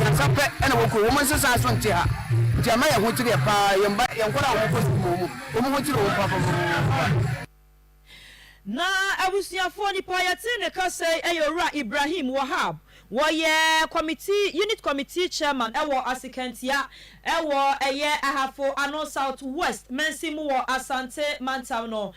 Mmiɛnsa pɛ na ɛwɔ kurom, wɔn nsesaa nso nte ha, nti ama yɛn ho kyere yɛn paa, yɛn mma, yɛn nkwadaa a wɔkɔ sukuu mu, wɔn ho kyere wɔn papapapapa. Na abusuafoɔ nipa a yɛtee ne kasa yi yɛ Owura Ibrahim Wahab. Wɔyɛ Committee, Unit Committee Chairman wɔ Asekantia wɔ ɛyɛ Ahafo Ano South West mansin mu wɔ Asante mantam no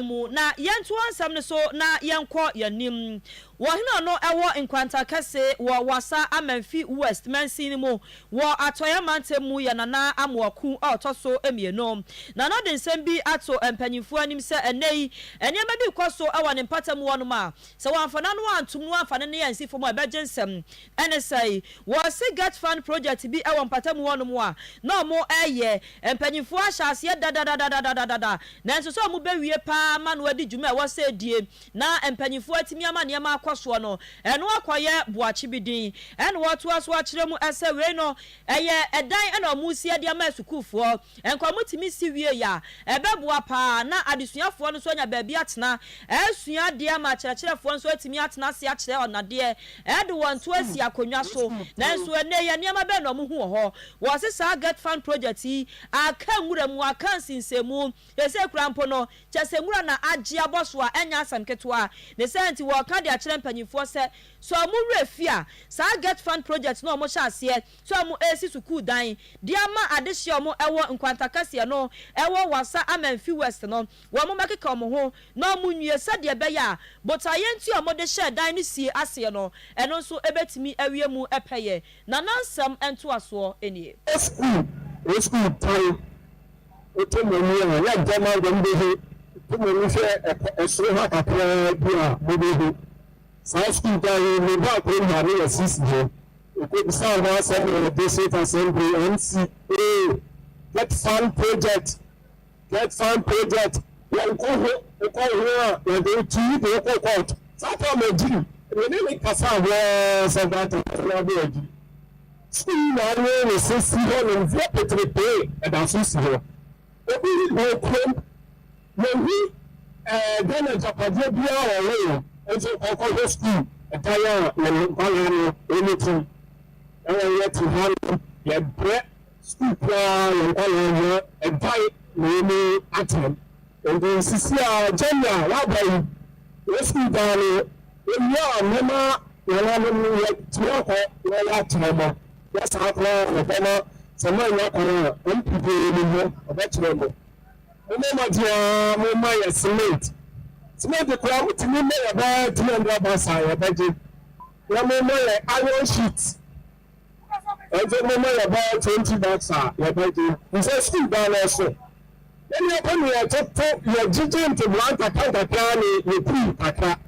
mu. Na yɛntoa nsɛm no so na yɛnkɔ yɛn anim. Wɔ hene a ɔno wɔ Nkwanta Kɛse wɔ Wassa Amenfi West mansin no mu wɔ Atɔeɛ mantam mu yɛ Nana Amoako a ɔtɔ so mmienu. Nana de nsɛm bi ato mpanyimfoɔ anim sɛ ɛnnɛ yi nneɛma bi rekɔ so wɔ ne mpatamu hɔnom a sɛ wamfa n'ano antom na wamfa ne nne ansi fam a ɛbɛgye nsɛm. Ɛne sɛe, wɔse GetFund project bi wɔ mpatamu hɔnom a na wɔreyɛ. Mpanyimfoɔ ahyɛ aseɛ dadadadadadada nanso sɛ wɔbɛwie paa ama no adi dwuma a ɛwɔ sɛ ɛdie na mpanyimfoɔ atumi ama nneɛma akɔ soɔ no, ɛno akɔyɛ boakye bi din. Ɛna wɔtoa so akyerɛ mu sɛ wei no, ɛyɛ ɛdan na wɔresi de ama asukuufoɔ. Nka wɔtumi si wie a, ɛbɛboa pa ara na adesuafoɔ no nso anya baabi atena asua adeɛ ama akyerɛkyerɛfoɔ nso atumi atena ase akyerɛ wɔn adeɛ de wɔn to asi akonnwa so. Nanso ɛnnɛ yi, nneɛma bɛn na wɔhu wɔ hɔ? Wɔse saa GetFund project yi aka nwura mu, aka nsinsɛnmu. Seesei koraa mpo no, kyerɛ sɛ nwura na agye abɔ so a ɛnyɛ asɛm ketewa. Ne saa nti, wɔreka de akyerɛ mpanimfoɔ sɛ, sɛ wɔn werɛ fi a, saa GetFund project no a wɔhyɛ aseɛ sɛ wɔresi sukuu dan de ama adehyeɛ a wɔwɔ Nkwanta Kɛseɛ no wɔ Wassa Amenfi West no, wɔmmɛkeka wɔn ho na wɔnwie sɛdeɛ ɛbɛyɛ a botaeɛ nti a wɔde hyɛɛ dan no sie aseɛ no, ɛno nso bɛtumi awie mu pɛyɛ. Nanansɛm ntoasoɔ nie. Sukuu, Sukuu dan Woto mo ani a, na gyama wɔn bɛhu. To mo ani hwɛ ɛsoro ha kakraa bi a, mobɛhu. Saa sukuu dan yi, mebaa kurom ha ne yɛasisi hɔ. Yɛkɔbisaa ho asɛm wɔ District Assembly, MCA, Get Fund Project, Get Fund Project, yɛnkɔ ho, wokɔ ho a, yɛde wo tumi de wo kɔ court. Saa time agyiri, me ne no kasaa ho ara several times na abɔ agyiri. Sukuu yi na anwene ne se si hɔ no mfeɛ petrepee ɛda so si hɔ. Obi wɔ kurom yɛnhu ɛɛ Ghana agyapadeɛ biara wɔ hɔ o nso ɔkɔhwɛ sukuu ɛdan a yɛn nkwadaa no wɔn ti na wɔn yɛ te ha no yɛbrɛ sukuu koraa yɛn nkwadaa hia ɛdan na wɔn atɛm. Nti sisi a January waba yi wɔ sukuu dan no Ewie a mɛma nananom no yɛatumi akɔ na yɛakyerɛ mo, na saa koraa na ɔbɛma sɛ moannya kwan a MP biara nni hɔ ɔbɛkyerɛ mo. Mommɔ mmɔden ara momma yɛ cement. Cement koraa motumi ma yɛ bɛyɛ 300 bags a yɛbɛgye. Na momma yɛ iron sheet nso momma yɛ bɛyɛ 20 bags a yɛbɛgye. Sɛ sukuu dan no ɛso. Yɛne yɛkɔ ne yɛtoto yɛgyegye ntoboa nkakra nkakra ne yɛpii kakra.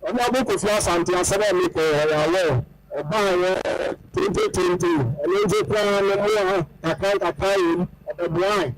Honourable Kofi Asante asɛm a meka yi ɔyɛ aware. Ɔbaeɛ 2020 ɔno nso koraa no mmoa kakra nkakra wom ɔbɛboae.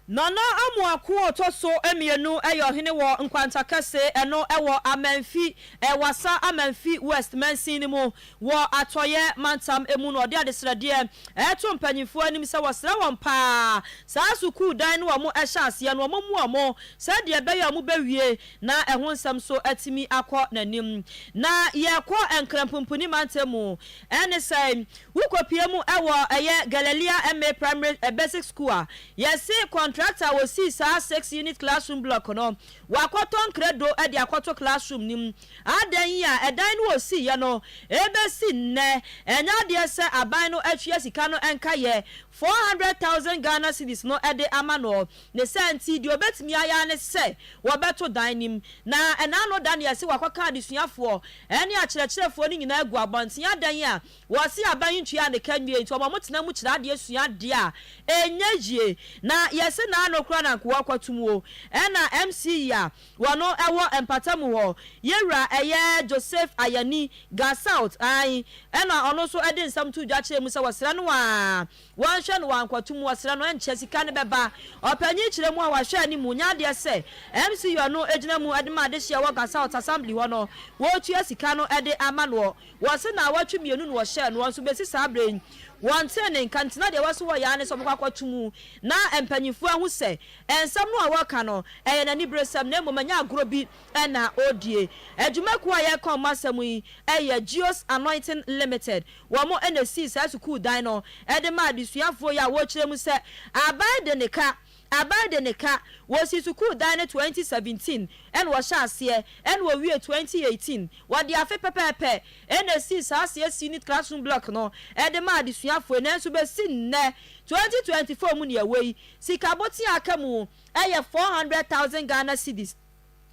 Nana Amoako a ɔtɔ so mmienu yɛ ɔhene wɔ Nkwanta Kɛse, ɛno wɔ Amanfi, Wassa Amanfi West mansin no mu wɔ Atɔeɛ mantam mu na ɔde adesrɛdeɛ reto mpanyinfoɔ anim sɛ wɔsrɛ wɔn paa saa sukuu dan no a wɔhyɛ aseɛ no wɔmmoa wɔn sɛdeɛ ɛbɛyɛ a wɔbɛwie na ɛho nsɛm nso atumi akɔ n'anim. Na yɛrekɔ Nkranpumpuni mantam mu ɛne sɛ wokɔpue mu wɔ ɛyɛ Galilea MA Primary Basic School a yɛse contractor a ɔsii saa 6 unit classroom block no wakɔtɔ nkrado de akɔto classroom no mu. Adɛn yi a ɛdan no ɔsiiɛ no ɛbɛsi nnɛ ɛnyɛ adeɛ sɛ aban no atua sika no nkayɛ 400,000 Ghana cedis no de ama no. Ne saa nti deɛ ɔbɛtumi ayɛ ara ne sɛ wɔbɛto dan no mu. Na ɛna ano da no yɛse wakɔka adesuafoɔ ne akyerɛkyerɛfoɔ no nyinaa agu abɔnten adan a wɔse aban yi ntua ne ka nwie nti wɔma wɔtena mu kyerɛ adeɛ sua adeɛ a ɛnyɛ yie. Na yɛse naano koraa na nka wɔrekɔto mu o. Ɛna MC yi a wɔno wɔ mpatamu hɔ yɛwura ɛyɛ Joseph Ayani Ga South ae ɛna ɔno nso de nsɛm too dwa kyerɛɛ mu sɛ wɔsrɛ no a wɔnhwɛ no wankɔto mu wɔsrɛ no ɛnkyɛ sika no bɛba. Ɔpanyin kyerɛ mu a wahwɛ anim nyɛ adeɛ sɛ MC ɔno gyina mu de ma adehyeɛ wɔ Ga South Assembly hɔ no wɔretua sika no de ama noɔ. Wɔse naawɔtwe mmienu na wɔhyɛɛ noɔ nso bɛsi saa berɛ yi wɔntee ne nka nti na deɛ wɔse wɔyɛ ara ne sɛ wɔbɛkɔ akɔto mu na mpanyinfoɔ ahu sɛ nsɛm no a wɔreka no, ɛyɛ n'aniberesɛm na mmom ɛnyɛ agorɔ bi na ɔredie. Adwumakuo a yɛreka wɔn asɛm yi yɛ Geos Anointing Limited. Wɔn na ɛsii saa sukuu dan no de maa adesuafoɔ yi a wɔrekyerɛ mu sɛ aban de ne ka Aban de ne ka. Wɔsii sukuu dan no 2017 ɛna wɔhyɛɛ aseɛ ɛna wɔwiee 2018. Wɔde afe pɛpɛɛpɛ ɛna ɛsii saa CSC unit classroom block no ɛde maa adesuafoɔ yi nanso bɛsi nnɛ 2024 mu nea ɛwɔ yi sika botee a aka mu ɛyɛ 400,000 Ghana cedis.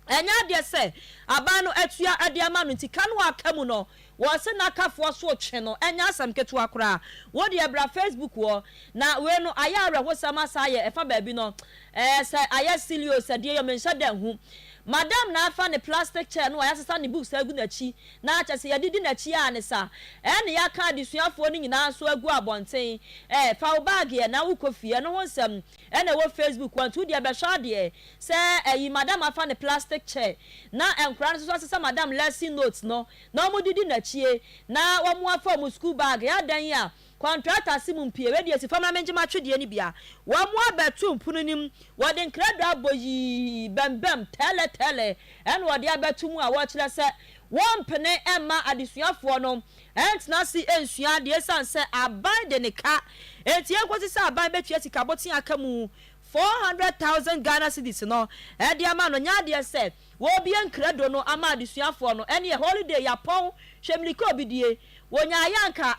Ɛnyɛ adeɛ sɛ aban no atua de ama no nti ka no a aka mu no wɔse n'akafoɔ so retwe no ɛnyɛ asɛm ketewa koraa. Wo deɛ bra Facebook hɔ na wei no ayɛ awerɛhosɛm asan ayɛ ɛfa baabi no ɛɛ sɛ ayɛ silly o sɛ deɛ yɛ menhyɛ da nhu. Madam na afa ne plastic chair no a yɛasesa ne books agu n'akyi na kyɛ sɛ yɛde di n'akyi a ne sa ɛne yɛaka adesuafoɔ no nyinaa nso agu abɔnten ɛɛ fa wo bag ɛ na wokɔ fie ɛno ho nsɛm ɛna ɛwɔ Facebook hɔ nti wo deɛ bɛhwɛ adeɛ Sɛ ɛyi madam afa ne plastic chair na nkwadaa no nso asesa madam lesson notes no na wɔn didi n'akyie na wɔn afa wɔn school bag adɛn yi a kɔntrata se mo mpie wei deɛ si fam na mengye m'atwedeɛ no bi a wɔn abɛto mpono no mu wɔde nkrado abɔ yii bɛmbɛm tɛlɛ tɛlɛ ɛna wɔde abɛto mu a wɔkyerɛ sɛ wɔmpene mma adesuafoɔ no ɛntena ase nsua adeɛ ɛsiane sɛ aban de ne ka enti ɛnkɔsi sɛ aban bɛtua sika botea aka mu 400,000 Ghana cedis no de ama no nyɛ adeɛ sɛ wɔrebue nkrado no ama adesuafoɔ no ɛneɛ holiday yapɔn hwɛ mirika obi die wɔnyaeɛ anka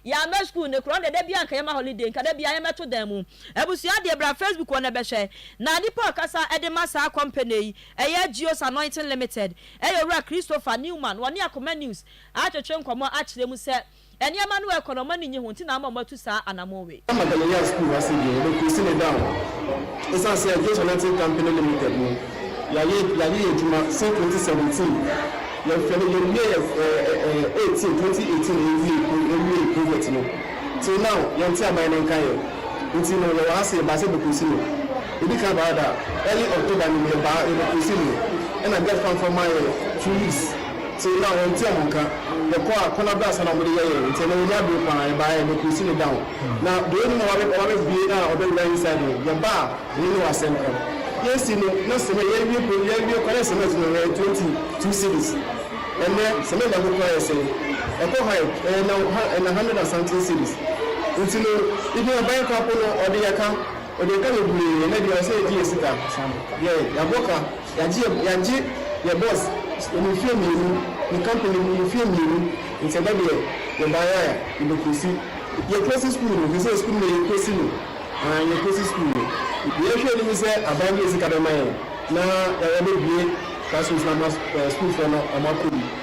yɛamma school no korɔ ɔno deɛ da biara anka yɛma holiday nka da biara yɛmmɛto dan mu abusua deɛ bra Facebook hɔ na bɛhwɛ na nipa ɔkasa de ma saa company yi ɛyɛ Geos Anointing Limited ɛyɛ owura Christopher Newman wɔne Akoma News atwetwe nkɔmmɔ akyerɛ mu sɛ Nneɛma no rekɔ no, wɔn ani nnye ho nti na ama wɔatu saa anammɔn wei. Ama Galilea School ha sei deɛ, yɛbɛ close no down. Ɛsiane sɛ Jones Anointing Company Limited no, yɛayɛ yɛayɛ yɛn adwuma since 2017. Yɛhwɛ no, yɛwie yɛ ɛɛ 18, 2018 na yɛwie pro yɛwie project no. Till now, yɛnte aban no nka yɛ. Nti no, yɛwɔ ha sei, yɛbaa sɛ yɛbɛ close no. Yɛdi kan baa da, early October no mu yɛbaa, yɛbɛ close no. Ɛna GetFund foɔ maa yɛ 2 weeks. Till now yɛnte ɔmo nka. Yɛkɔ a kɔ na bra ansa na ɔmo de yɛ yɛn nti ɛnɛ yɛni abere paa yɛbaeɛ yɛbɛ close no down na deɛ onim a wabɛ wabɛ bue a ɔbɛ wura inside no yɛba a yɛne no wɔ asɛm ka. Yɛsi no na cement yɛwie po yɛwie kɔ na cement no ɛyɛ 22 cedis ɛnɛ cement baako koraa yɛ sɛn ɛkɔ high ɛyɛ na ɛna hundred and something cedis nti no even aban koraa po no ɔde yɛ ka ɔde yɛ ka bebree ɛnɛ deɛ ɔsɛ yɛgye yɛ sika yɛ yɛabɔ ka. Yɛagye yɛ yɛagye yɛ boss ne mfeɛ mmienu, ne company mu mfeɛ mmienu, nti ɛnɛ deɛ yɛbaeɛ a yɛbɛclose. Yɛclose school no, seesei school no yɛclose no, aane yɛclose school no. Deɛ yɛhwɛ anim ne sɛ aban de yɛ sika bɛma yɛn na yɛabɛbue classrooms no ama sukuufoɔ no wɔakɔ bi.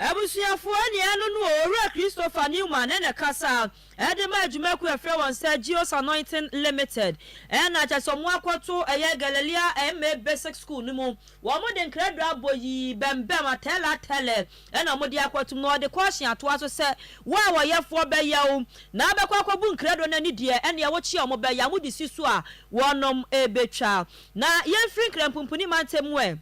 Abusuafoɔ nea ɛno no o, Owura Christopher Newman na ɛkasa de ma adwumakuo a ɛfrɛ wɔn sɛ Geos Anointing Limited ɛna kyerɛ sɛ wɔn akɔto ɛyɛ Galilea MA Basic School no mu. Wɔn de nkrado abɔ yii bɛmbɛm atɛlɛ atɛlɛ ɛna wɔn de akɔto mu na wɔde kɔɔhye atoa so sɛ wo a wɔyɛfoɔ bɛyɛ wo na abɛkɔ akɔbu nkrado no ani deɛ ɛneɛ wokye a wɔn bɛyɛ a mode si so a wɔnom ɛbɛtwa. Na yɛmfiri Nkranpumpuni mantam mu ɛ.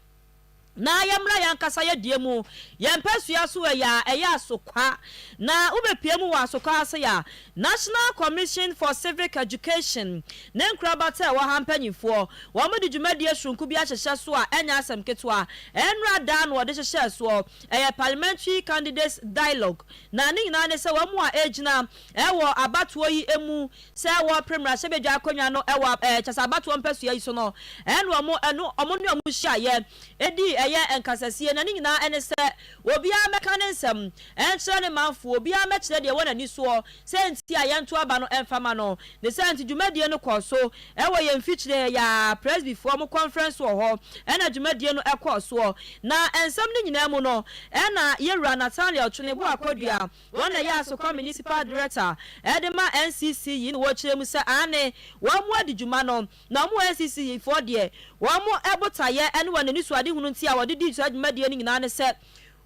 Na yɛmmra yɛn ankasa yɛn deɛ mu, yɛn mpasua so ɛyɛ a ɛyɛ asokwa. Na wobɛpue mu wɔ asokwa ase a, National Commission for Civic Education ne nkorabata a ɛwɔ ha mpanyinfoɔ, wɔn de dwumadie soronko bi ahyehyɛ so a ɛnyɛ asɛm ketewa. Ɛnnora da na wɔde hyehyɛɛ soɔ. Ɛyɛ Parliamentary Candidates Dialogue. Na ne nyinaa ne sɛ wɔn a ɛregyina wɔ abatoɔ yi mu sɛ wɔrepere mmarahyɛbadwa akonnwa no wɔ ɛɛ kyɛ sɛ abatoɔ mpasua yi so no, ɛna wɔn ɛno wɔn ne wɔn hyiaeɛ dii ɛyɛ nkasasie, na ne nyinaa ɛne sɛ obiara mmɛka ne nsɛm nkyerɛ ne manfoɔ, obiara mmɛkyerɛ deɛ ɛwɔ n'ani soɔ sɛ nti a yɛnto aba no mfa ma no. Ne saa nti dwumadie no kɔɔ so wɔ yɛn mfikyire ha yi ara, Presbyfoɔ mo conference wɔ hɔ ɛna dwumadie no kɔɔ soɔ. Na nsɛm no nyinaa mu no ɛna Yɛwura Nathaniel Tweneboa Kodua, Wɔn na ɛyɛ Asokwa Municipal Director de ma NCC yi na wɔkyerɛ mu sɛ aane wɔn adi dwuma no na wɔn NCC yi foɔ deɛ wɔn botaeɛ ne wɔn anisoadehunu nti a wɔde dii saa dwumadie no nyinaa ne sɛ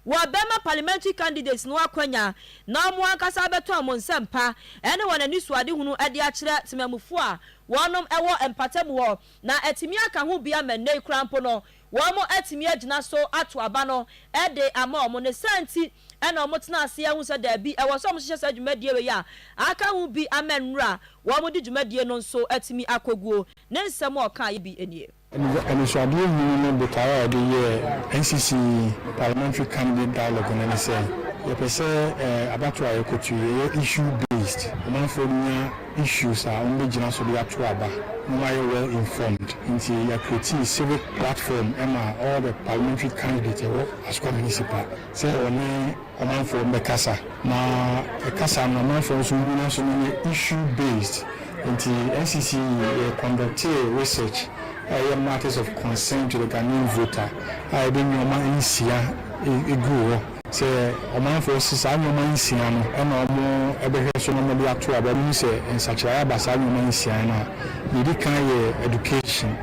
Wɔbɛma parliamentary candidates no akwanya na wɔn ankasa abɛtɔn wɔn nsɛmpa ne wɔn anisoadehunu de akyerɛ temamufoɔ a wɔnom wɔ mpatamu hɔ na atumi aka ho bi ama nnɛ yi koraa mpo no wɔatumi agyina so ato aba no de ama wɔn. Ne saa nti na wɔtena ase ahu sɛ daabi ɛwɔ sɛ wɔhyehyɛ saa dwumadie wei a aka ho bi ama nnura a wɔde dwumadie no nso atumi akɔguo. Ne nsɛm a ɔkaeɛ bi nie. Anisoadeɛ hunu ne botaeɛ a yɛde yɛɛ NCC Parliamentary Candidate Dialogue no ne sɛ, yɛpɛ sɛ abatoɔ a yɛkɔto yi, ɛyɛ issue based. Ɔmanfoɔ nya issues a wɔbɛgyina so de ato aba na wɔayɛ well informed. Nti yɛ createe civic platform ma all the parliamentary candidates ɛwɔ Asukwa Municipal sɛ wɔne ɔmanfoɔ mmɛkasa. Na kasa no ɔmanfoɔ nso nnyina so na ɛnyɛ issue based. Nti NCC yɛ conductee research a ɛyɛ matters of concern to the Ghanaian voter a yɛde nnoɔma nsia guu hɔ sɛ ɔmanfoɔ se saa nnoɔma nsia no na wɔn bɛhwɛ so na wɔde ato aba. Wɔhu sɛ nsakyeraeɛ aba saa nnoɔma nsia no a, deɛ ɛdi kan yɛ education,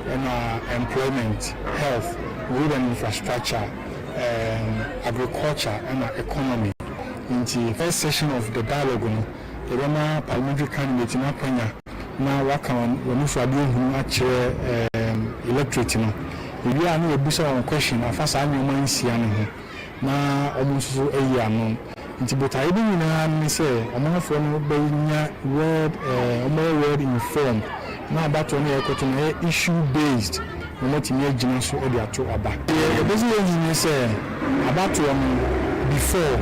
ɛna employment, health, road and infrastructure, um, agriculture ɛna economy. Nti first session of the dialogue no, yɛbɛma parliamentary candidate no akwanya na waka wɔn anisoadeɛ hunu akyerɛ um, electorate no. Ewie a na yɛabisa wɔn question afa saa nneɛma nsia no ho na wɔn nso so ayi ano. Nti botaeɛ no nyinaa ne sɛ ɔmanfoɔ no bɛnya well eh, wɔbɛyɛ well informed na abatoɔ no a yɛrekɔto no ɛyɛ issue based na wɔatumi agyina so de ato aba. Deɛ yɛpɛ sɛ yɛhu ne sɛ abatoɔ no before,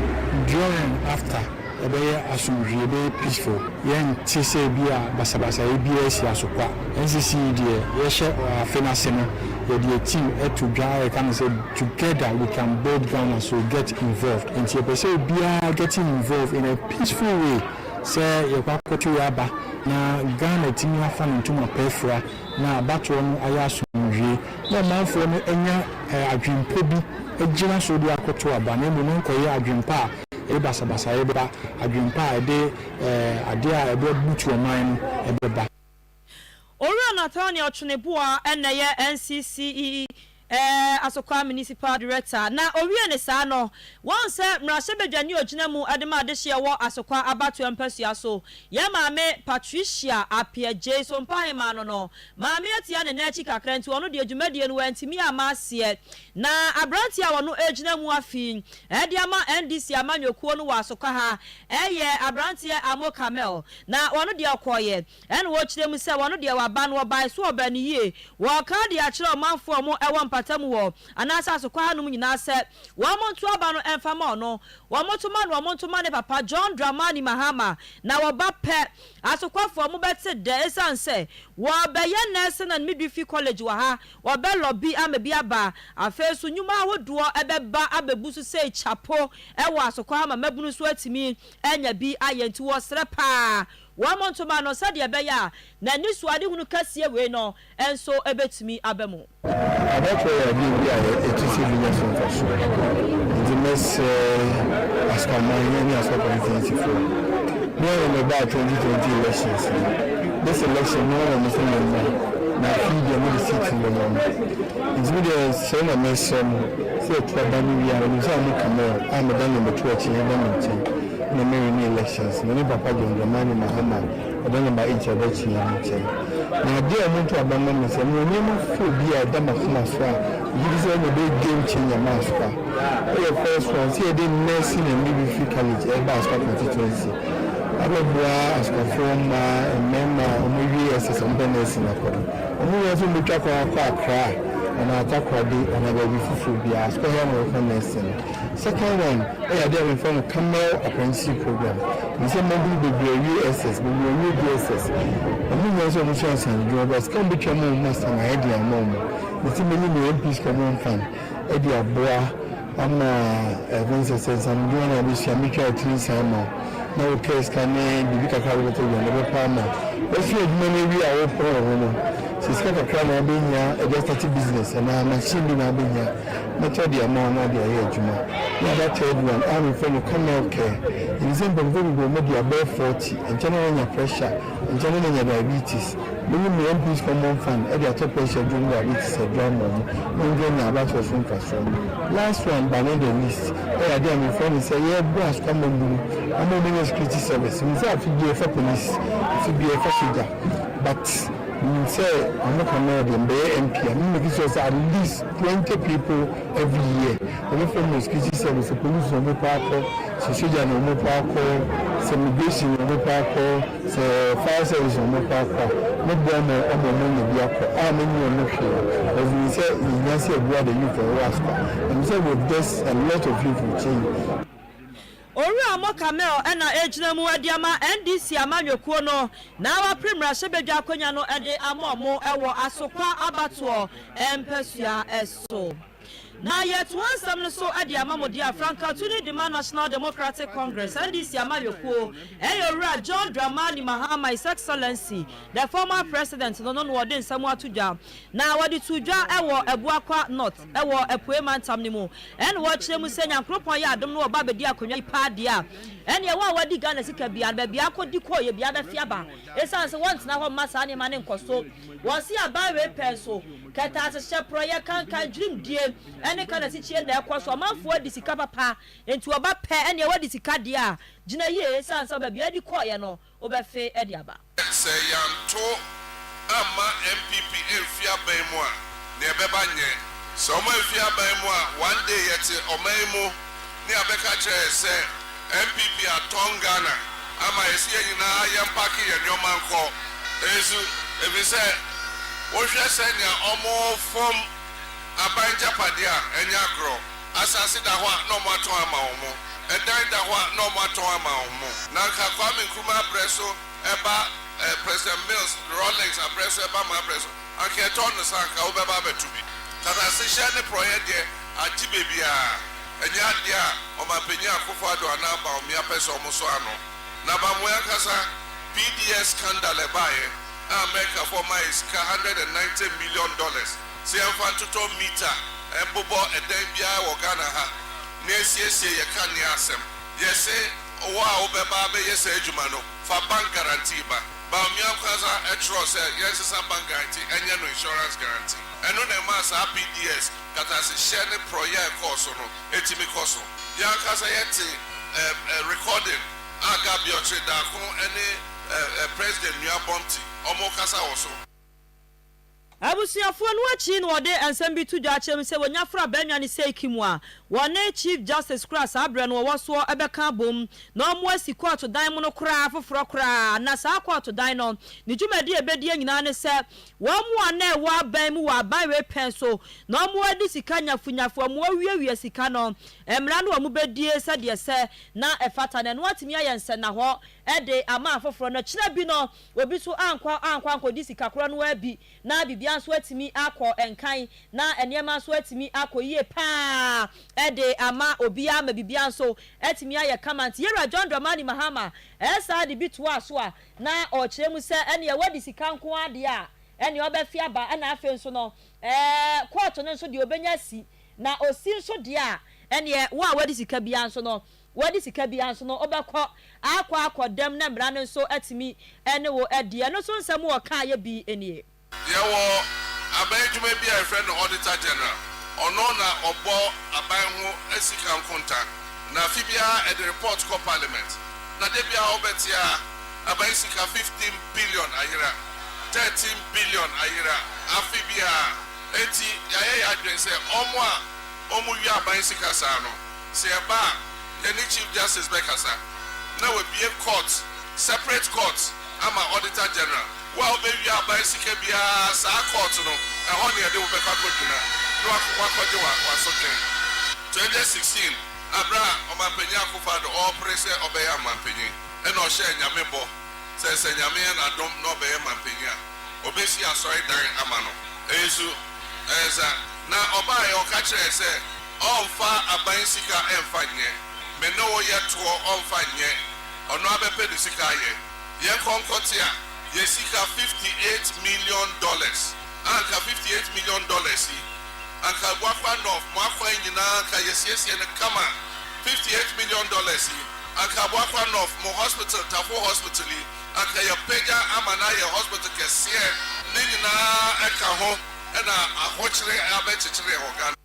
during, after ɛbɛyɛ asomdwie, ɛbɛyɛ peaceful, yɛnte sɛ ebi a basabasayɛ biara asi asokwa. NCC yi deɛ yɛhyɛ afe no ase no yɛde yɛ team to dwa a yɛka no sɛ together we can build Ghana so get involved. Nti yɛpɛ sɛ obiara getting involved in a peaceful way sɛ yɛkɔ akɔto yɛ aba na Ghana atumi afa ne ntoma pa afira na abatoɔ no ayɛ asomdwie na ɔmanfoɔ no anya adwenpɔ bi agyina so de akɔto aba na mmom ɛnkɔyɛ adwenpa a ɛde basabasayɛ bɛba, adwenpa a ɛde adeɛ a ɛbɛbutu ɔman no bɛba. Owura Nathaniel Tweneboa na ɛyɛ NCCE Asokwa Municipal Director, na owiee no saa no, wɔahu sɛ mmarahyɛbadwani a ogyina mu de ma adehyeɛ wɔ Asokwa abatoɔ mpasua so, yɛn maame Patricia Appiah-Gyei so mpahemaa no no, maame atia ne nan akyi kakra nti ɔno deɛ dwumadie no wantumi amma aseɛ. Na aberanteɛ a ɔno ɛregyina mu afi de ama NDC amanyɔkuo no wɔ Asokwa ha yɛ aberanteɛ Amo Kamel, na ɔno deɛ ɔkɔeɛ. Ɛna wɔkyerɛ mu sɛ wɔn deɛ waba no wɔbae so ɔbaa no yie. Wɔreka de akyerɛ ɔmanfoɔ a wɔn wɔ mpata mu wɔ anaasɛ asokwa ha nom nyinaa sɛ wɔn nto aba no mfa ma ɔno. Wɔn to ma no wɔn nto ma ne papa John Dramani Mahama na wɔba pɛ asokwafoɔ mobɛte dɛ ɛsiane sɛ wɔrebɛyɛ Nursing and Midwifery College wɔ ha wɔbɛ lɔbi ama bi aba. Afei nso nnwuma ahodoɔ ɛbɛba abɛbu so sei kyapo wɔ asokwa ha ma mmabunu nso atumi anya bi ayɛ nti wɔsrɛ paa Wɔn ntoma no, sɛdeɛ ɛbɛyɛ a n'anisoadehunu kɛseɛ wei no nso bɛtumi aba mu. Abatoɔ yɛ adeɛ bi a yɛte sɛ bi nya so mfasoɔ nti mɛsrɛ Asukwaman ne Asukwa constituency foɔ me ara na mebaa 2020 elections no this election me ara na mese me mma na afei deɛ mede seat no bɛma mo nti me deɛ srɛ na mɛsrɛ mo sɛ yɛto aba no wie a menim sɛ amo Camel a meda number 2 akyi ɛba me nkyɛn na me winni elections me ne papa John Dramani Mahama ɔda number 8 a ɔbɛkye yɛn no nkyɛn. Na adeɛ a wɔto aba ma me sɛ mewɔ nneɛma four bi a ɛda m'akoma so a megye di sɛ ɛna ɛbɛyɛ game changer ma Asokwa. Ɛyɛ first one sɛ yɛde nursing and midwifery college ɛreba Asokwa constituency abɛboa Asokwafoɔ mmaa, mmarima a wɔawie SS a wɔpɛ nursing akɔ no. Wɔn nyinaa nso wɔbɛtwa kwan akɔ Accra anaa Takoradi anaa baabi foforɔ biara Asokwa hɔ na wɔkɔ nursing no. Second one yɛ adeɛ a mefrɛ no Camel Apprenticeship Program. Menim sɛ mmabunu bebree awie SS, bebree awie JSS. Wɔn nyinaa sɛ wɔsua nsanodwuma but sika a wɔbɛtua ma wɔn master no ayɛ den ama wɔn. Mese mɛyi me MP sika mu mfan de aboa ama ɛfɛ no sɛ sɛ nsanodwuma na wobɛsua mɛtwa wo tiri nsan ama wo na wo kaa sika ne biribi kakra a wode bɛtɔ aduane bɛpa ama wo. Woasua adwuma no awie a worepɔn wo ho no, sɛ sika kakra na wobɛhia de astate business anaa machine bi na wobɛhia mɛtɔ de ama wo na wode ayɛ adwuma. Na that third one a mefrɛ no Camel Care. Yɛnim sɛ mpanyinfoɔ bebree wɔn adi abɛyɛ 40, nkyɛ na wɔanya pressure, nkyɛ na wɔanya diabetes. Meyi me MP's Common Fund de atɔ pressure aduro ne diabetes aduro ama wɔn na wɔn nso anya abatoɔ so mfasoɔ. Last one but not the least ɛyɛ adeɛ a mefrɛ no sɛ yɛreboa asukwa mmabunu ama wɔn anya security service. Menim sɛ afe biara yɛfa police, afe biara yɛfa sogya but menim sɛ wɔn ka no deɛ mbɛyɛ MP a me make sure sɛ at least 20 people every year wɔbɛfa mu wɔ security service, sɛ police na wɔpɛ akɔ, sɛ sogya na wɔpɛ akɔ, sɛ immigration na wɔpɛ akɔ, sɛ fire service na wɔpɛ akɔ a, mɛboa ma ama wɔn anya bi akɔ a menye wɔn hwee because menim sɛ yɛhia sɛ yɛboa the youth a wɔwɔ Asukwa. Na menim sɛ with this a lot of youth will change. Owura Amo Kamel na ɛregyina mu de ama NDC amanyɔkuo no na wapere mmarahyɛbadwa akonnwa no de ama wɔn wɔ Asokwa abatoɔ mpasua so. Na yɛtoa nsɛm no so de ama mo deɛ a, Frankatuni de ma National Democratic Congress, NDC amanyɔkuo, ɛyɛ Owura John Dramani Mahama, His Excellency, the former President no no na wɔde nsɛm ato dwa. Na wɔde too dwa wɔ Abuakwa North wɔ Apuei Mantam no mu. Ɛna wɔkyerɛ mu sɛ Nyankoropɔn yɛ adom na wɔba abɛdi akonnwa yi paa deɛ a, ɛneɛ wɔn a wɔadi Ghana sika biara no, baabi a akɔdi kɔeɛ biara bɛfe aba. Ɛsiane sɛ wɔntena hɔ mma saa nneɛma no nkɔ so. Wɔse aban wei pɛ nso, kɛtɛasehyɛ, porɔeɛ, kankan, dwirimdie ne kanasikyie na ɛkɔ so. Ɔmanfoɔ adi sika papa, enti wɔba pɛ, ɛneɛ wɔadi sika deɛ a, gyina yie ɛsiane sɛ baabi a adi kɔeɛ no, wobɛfe de aba. Sɛ yɛanto amma NPP amfi aban mu a, nea ɛbɛba nyɛ. Sɛ wɔn amfi aban mu a, one day yɛte ɔman yi mu ne yɛabɛka akyerɛ yɛn sɛ NPP atɔn Ghana ama yɛn sɛ yɛn nyinaa yɛmpake yɛn nneɛma nkɔ. Nso efisɛ wohwɛ sɛnea wɔfom aban agyapadeɛ a, ɛnyɛ agorɔ. Asase da hɔ a na wɔatɔn ama wɔn, ɛdan da hɔ a na wɔatɔn ama wɔn. Na anka Kwame Nkrumah abrɛ so ɛba eh, President Mills, Rawlings abrɛ so ɛba m'abrɛ so, anka yɛtɔn no saa anka wobɛba abɛto bi. Katasehyɛ ne porɔeɛ deɛ agye baabiara. Ɛnyɛ adeɛ a Ɔmanpanyin Akufo Addo anaa Bawumia pɛ sɛ wɔsɔ ano. Na Bawumia ankasa, PDS scandal a ɛbaeɛ a Amerikafoɔ maa yɛ sika $190 million sɛ yɛmfa ntotɔ meter mbobɔ ɛdan biara wɔ Ghana ha na yɛnsiesie yɛ kanea asɛm. Yɛse wo a wobɛba abɛyɛ saa adwuma no fa bank guarantee ba. Bawumia ankasa twerɛɛ sɛ yɛnsesa bank guarantee nyɛ no insurance guarantee. Ɛno na ɛmaa saa PDS katasehyɛ ne prɔyɛ a ɛkɔɔ so no tumi kɔ so. Yɛn ankasa yɛte recording a Gabby Ɔkyere Darko ne President Nua Bompty wɔrekasa wɔ so. Abusuafoɔ no akyi na wɔde nsɛm bi to dwa kyerɛ mu sɛ wɔnya fra Bannwa ne Seiki mu a wɔne Chief Justice koraa saa berɛ no wɔwɔ soɔ bɛka abom na wɔn asi kɔɔto dan mono koraa foforɔ koraa na saa kɔɔto dan no ne dwumadie a ɛbɛdie nyinaa ne sɛ wɔn a na ɛwɔ aban mu wɔ aban wei pɛn so na wɔn adi sika nyafunyafu wɔn awiawia sika no mmara no wɔn bɛdie sɛdeɛ sɛ na ɛfata na ɛno atumi ayɛ nsɛnnahɔ de ama afoforɔ na kyena bi no Obi nso ankɔ ankɔ ankɔdi sika korɔ no ara bi, na biribiara nso atumi akɔ nkan, na nneɛma nso atumi akɔ yie pa ara de ama obiara ma biribiara nso atumi ayɛ kama. Nti Yɛwura John Dramani Mahama saa de bi toaa so a na ɔrekyerɛ mu sɛ ɛneɛ wadi sika nko ara deɛ a ɛneɛ ɔbɛfe aba, ɛna afei nso no kɔɔto no nso deɛ ɔbɛnya asi, na ɔsi nso deɛ a ɛneɛ wo a wadi sika biara nso no Wadi sika biara nso no, wobɛkɔ akɔ akɔ dɛm na mmara no nso atumi ne wo adi. Ɛno nso nsɛm a ɔkaeɛ bi nie. Yɛwɔ aban adwuma bi a yɛfrɛ no Auditor General. Ɔno na ɔbɔ aban ho sika nkonta, na afe biara ɛde report kɔ Parliament. Na da biara wobɛte a, aban sika 15 billion ayera, 13 billion ayera afe biara. Enti yɛayɛ yɛn adwene sɛ wɔn a wɔwia aban sika saa no, Sɛ ɛba a, yɛne Chief Justice bɛkasa na wabue court, separate court ama Auditor General. Wo a wobɛwia aban sika biara, saa court no, ɛhɔ na yɛde wo bɛkɔ akɔgyina na woakɔgye w'asotwe. 2016, aberɛ a Ɔmanpanyin Akufo Addo ɔrepere sɛ ɔbɛyɛ amanpanyin, ɛna ɔhyɛɛ Nyame bɔ sɛ sɛ Nyame yɛ n'adom na ɔbɛyɛ manpanyin a, ɔbɛsi asɔredan ama no. Nso, ɛyɛ sa. Na ɔbaeɛ ɔka kyerɛɛ sɛ Ɔnfa aban sika ɛnfa nyɛ. Me ne wo yɛ toɔ ɔnfa nyɛ. Ɔno abɛpɛ ne sika ayɛ. Yɛnkɔ nkɔte a, yɛ sika $58 million a anka $58 million yi anka Abuakwa North mo akwan nyinaa anka yɛsiesie no kama. $58 million yi, anka Abuakwa North mo hospital, Tafo Hospital yi, anka yɛpagya ama no ayɛ hospital kɛseɛ. Ne nyinaa ɛka ho ɛna ahokyere abɛkyekyere wɔ Ghana.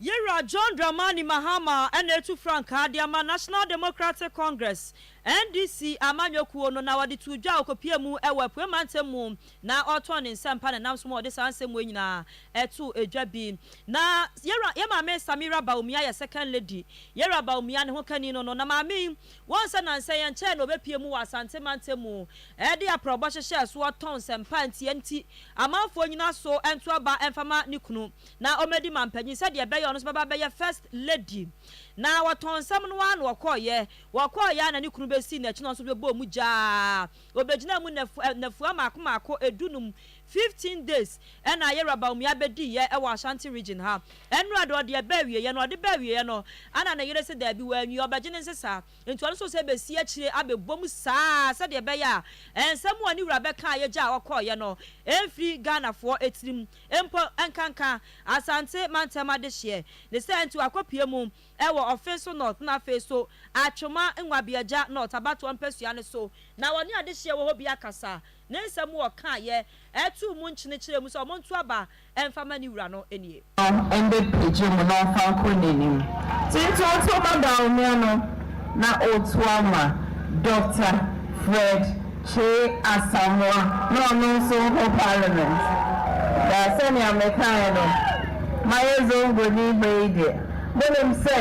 Yɛwura John Dramani Mahama ɛna etu frankaa de ama National Democratic Congress, NDC, amanyɔkuo no, na wɔde to dwa a okopie mu ɛwɔ Apue Mantam mu na ɔtɔn ne nsɛmpa na nam so ma ɔde saa nsɛm wɔ nyinaa ɛto edwa bi. Na yɛwura yɛ maame Samira Bawumia yɛ second lady. Yɛwura Bawumia ne ho kani no, na maame yi wɔn sɛ nansa yɛn nkyɛn na obepie mu wɔ Asante Mantam mu, ɛde aprɔbɔ hyehyɛ so, ɔtɔn nsɛmpa nti amanfoɔ nyinaa so ɛnto aba ɛmfama ne kunu na ɔmɛdi mampanyin sɛdeɛ ɛbɛyɛ ɔno nso bɛba bɛyɛ first lady. Na wɔtɔn nsɛm no ara na wɔkɔɔyɛ a na ne kunu bɛsi n'akyi na ɔnso bɛbɔ mu gyaa obɛgyina mu nafua maako maako 15, 15 days, ɛna ayɛwura Bawumia bɛdiiɛ ɛwɔ Ashanti Region ha. Ɛnura de ɔde ɛbɛ awieɛ no, ɔde bɛ awieɛ no ana ne yere sɛ daabi, wɔanwie, ɔbɛgye ne nsesa, nti ɔno nso sɛ bɛsi akyire abɛbɔ mu saa sɛdeɛ ɛbɛyɛ a ɛnsɛm a ne wura bɛka a yɛgya a ɔkɔɔyɛ no ɛmfiri Ghanafoɔ etirim mpo, nkanka Asante Mantam adehyeɛ ne sɛ. Nti wakɔpie mu ɛwɔ Ɔfin North na afei so Atwoma Nwabiagya North abatoɔ mpasua no so, na wɔne adehyeɛ wɔ hɔ bi akasa ne nsɛm wɔ kaayɛ ɛtu mu nkyenekyerɛ mu sɛ ɔmo nto aba ɛmfama ne wura no nie. Ɛmbɛpagya mu na ɔmfa nkɔ n'anim nti ɔto ma Bawumia no na ɔto ama Dr Fred Kyei Asamoah na ɔno nso nkɔ parliament. Na sɛnea mekaeɛ no, mayɛ zongoni mmerɛ yi deɛ, monim sɛ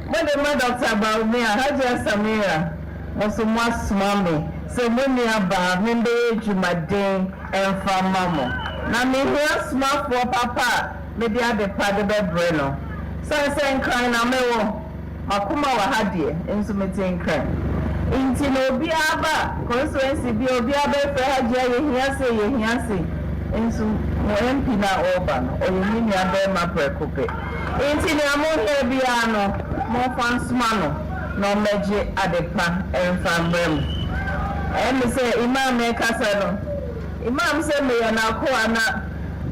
mode ma Dr Bawumia, Hajia Samira, mo so moasoma me sɛ mo nua baa membɛyɛ dwumaden ɛmfa ma mo, na mehia somafoɔ papa a mede ade pa de bɛbrɛ no. Sane sɛ Nkran na mewɔ, makoma wɔ ha deɛ, nso mete Nkran, nti na obiara ba constituency bi, obiara bɛfrɛ Hajia, yɛhia se, yɛhia se, nso mo MP na ɔreba no, ɔyɛ me nua bɛrima prɛko pɛ, nti nea mohia biara no, momfa nsoma no na ɔmmɛgye ade pa ɛmfa mbrɛ mu. Ɛmi sɛ Imam ɛkasa no, Imam sɛ meyɛ n'akoa na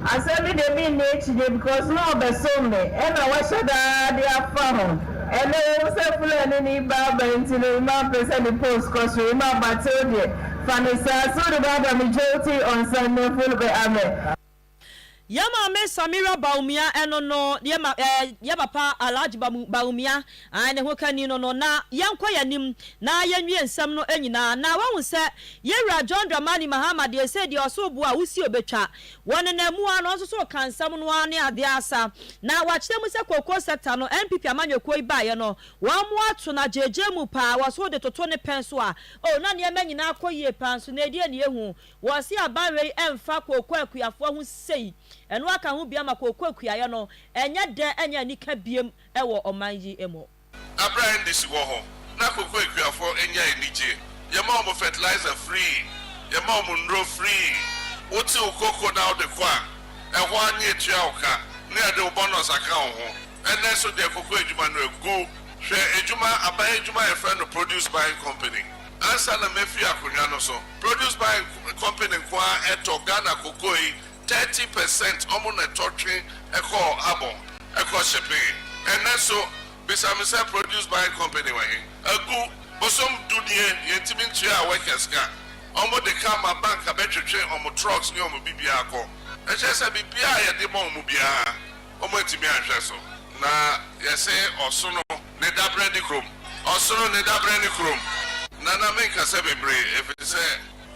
asɛm bi de mi nni akyinye because na ɔbɛsom me ɛna wahyɛ daa de afa ho. Ɛnɛ wɔn sɛ Fulani ni baaba, nti no Imam pɛ sɛ ne post kɔ soro. Imam Batew deɛ, fa ne saa so de baaba mi joti on Sunday Fulbe amen. Yɛ maame Samira Bawumia ɛno no, yɛ ma yɛ papa Alhaji Bawumia an ne ho kani no, na yɛnkɔ yɛn anim na yɛnwie nsɛm no nyinaa. Na wɔn sɛ yɛwura John Dramani Mahama deɛ, sɛ deɛ ɔso bo a wosi obetwa wɔn nenam mu a, na ɔnso so ka nsɛm no ara ne adeɛ asa na wakyerɛ mu sɛ cocoa sector no, NPP amanyɔkuo yi baeɛ no, wɔn mo ato na gyegye mu paa wɔso de toto ne pɛn so a o na nneɛma nyinaa kɔ yie paa, nso na edi ani ehu wɔsi aban wei ɛmfa kooko akuafoɔ ho sei. Ɛno aka ho bi ama kooko akuayɛ no ɛnyɛ dɛ, ɛnyɛ anika biem ɛwɔ ɔman yi mu. Abira NDC wɔ hɔ na koko akuafoɔ anya anigye, yɛma wɔn fertilizer free, yɛma wɔn nnuro free. Wote wo koko na wode kɔ a, ɛhɔ a ne etua wo ka ne yɛde wo bonus aka wo ho. Ɛnɛ so deɛ, koko adwuma no egu. Hwɛ adwuma, aban adwuma a yɛfrɛ no Produce Buying Company. Ansa na mɛfiri akonnwa no so, Produce Buying Company nko a ɛtɔ Ghana koko yi 30%, ɔmo na ɛtɔ twe ɛkɔ abɔ ɛkɔ shipping. Ɛnɛ so bisame sɛ Produce Buying Company wɔ he? Agu. Bosom 10 nie, yɛntumi ntua a workers ka. Ɔmo de ka ma bank abɛtwetwe ɔmo trucks ne ɔmo bibiara kɔ. Ɛkyerɛ sɛ biribiara a yɛde ma ɔmo biara, ɔmo atumi ahwɛ so. Na yɛsɛ ɔsono ne dabrɛ ne kurom, ɔsono ne dabrɛ ne kurom. Nana, menkasa bebree, ɛfiri sɛ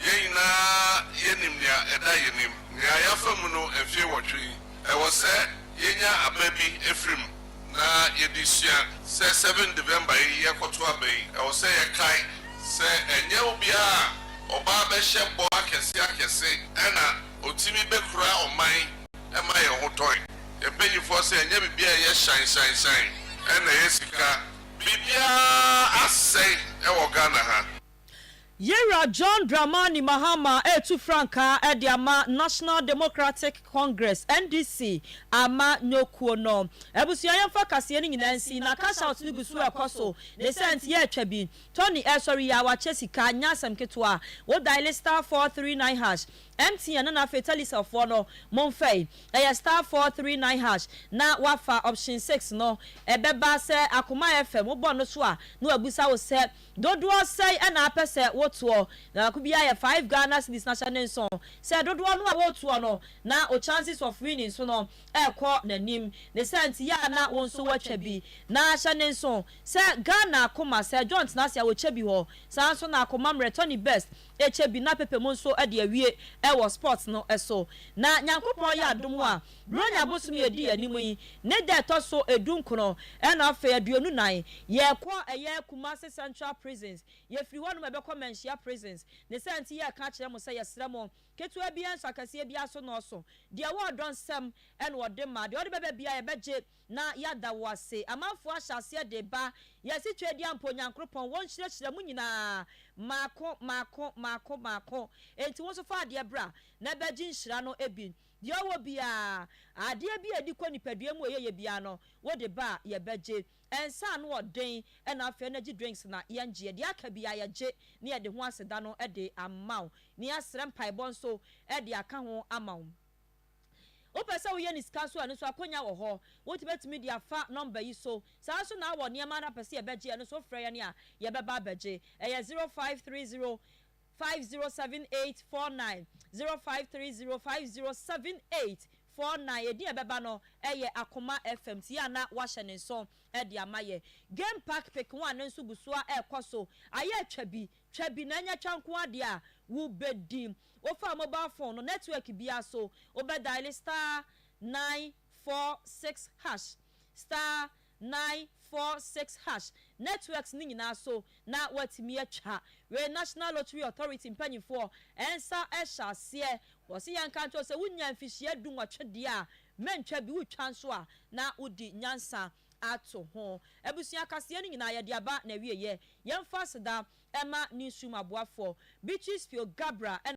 yɛn nyinaa yɛnim nea ɛda yɛnim, nea yɛafa mu no mfie 8 yi. Ɛwɔ sɛ yɛnya aba bi efiri mu na yɛde sua sɛ 7 November yi yɛkɔto aba yi, ɛwɔ sɛ yɛkae sɛ ɛnyɛ obiara a ɔbaa bɛhyɛ bɔ akɛse akɛse ɛna otimi bɛkura ɔman ɛma yɛn ho tɔn. Mpanyinfoɔ sɛ ɛnyɛ biribi a ɛyɛ hyɛn hyɛn hyɛn ɛna ɛyɛ sika. Biribiara asɛe ɛwɔ Ghana ha. Yɛwura John Dramani Mahama etu frankaa ɛde ama National Democratic Congress, NDC, ama nyokuo no. Abusua, yɛmfa kaseɛ no nyinaa nsi na cash out no gu so ɛkɔ so ne sɛ nti yɛatwa bi. Tony ɛsɔre yi a wakyɛ sika nyɛ asɛm ketewa. Wo dial *439#. MTN na afei Telecel foɔ no momfa yi. Ɛyɛ *439# na wafa option 6 no. Ɛbɛba sɛ Akoma FM, wobɔ no so a na wabusa wo sɛ dodoɔ sɛn ɛna apɛ sɛ wotoɔ, na baako biara yɛ 5 Ghana cedis. Na hyɛ ne nson sɛ dodoɔ no a wotoɔ no na o chances of winning so no ɛrekɔ n'anim ne sɛ nti yɛ a na wo nso woatwa bi. Na hyɛ ne nson sɛ Ghana Akoma sɛ John tena ase a wɔkyɛ bi hɔ saa nso, na Akoma mmerɛ Tony Best ɛkyɛ bi na pepe mu nso de awie ɛwɔ sports no ɛso. Na Nyankopɔn yɛ adom a, Buronya bosom yɛ di anim yi ne da ɛtɔ so 19 ɛna afei 24, yɛkɔ ɛyɛ Kumase Central Prisons. Yɛfiri hɔnom ɛbɛkɔ Manhyia Prisons. Ne sɛ nti yɛka kyerɛ mo sɛ yɛsrɛ mo, ketewa bi nso akɛseɛ bi aso nɔɔso deɛ ɛwɔ ɔdɔ nsɛm ɛna ɔde ma deɛ ɔde bɛbɛ bia yɛbɛgye na yɛada wo ase. Amanfoɔ ahyɛ aseɛ de ba yɛsi twɛ di ampo. Nyankoropɔn wɔn hyerɛhyerɛ mu nyinaa maako maako maako maako. Enti wɔn nso fa adeɛ bra na ɛbɛgye nhyira no ebi. Deɛ ɔwɔ biara, adeɛ bi a yɛde kɔ nipadua mu, ɛyɛ yɛ biara no, wɔde ba a yɛbɛgye. Ɛnsa ano ɔden ɛna afei energy drinks na yɛngye. Deɛ aka bi a yɛgye ne yɛde ho aseda no ɛde ama wo ne yɛasrɛ mpaebɔ nso ɛde aka ho ama wo. Wopɛ sɛ woyɛ ne sika so a, ɛno nso akonnwa wɔ hɔ. Wotumi de afa nɔmba yi so. Saa nso na awɔ nneɛma no apɛ sɛ yɛbɛgye, ɛno nso frɛ yɛn a yɛbɛba abɛgye. Ɛyɛ 0530 507849, 0530 507849. Edin ɛbɛba no ɛyɛ Akoma FM ti a na wahyɛ ne nso ɛde ama yɛ. Game Park Pick One no nso gu so a ɛrekɔ so. Ayɛ atwa bi, twa bi na ɛnyɛ twa nko adeɛ a wobɛdi. Wofa mobile phone no, network biara so, wobɛdial *946#, *946#, networks ne nyinaa so na watumi atwa. Wei National Lottery Authority mpanyinfoɔ ɛnsa ɛhyɛ aseɛ. Wɔsi yɛn nka nkyɛn sɛ wonya mfihyia 18 deɛ a, mɛntwa bi. Wotwa nso a na wodi nyansa ato ho. Abusua, kaseɛ no nyinaa yɛde aba na awie. Yɛ yɛmfa seda ɛma newsroom aboafoɔ, Beatrice Pio Gabra ɛna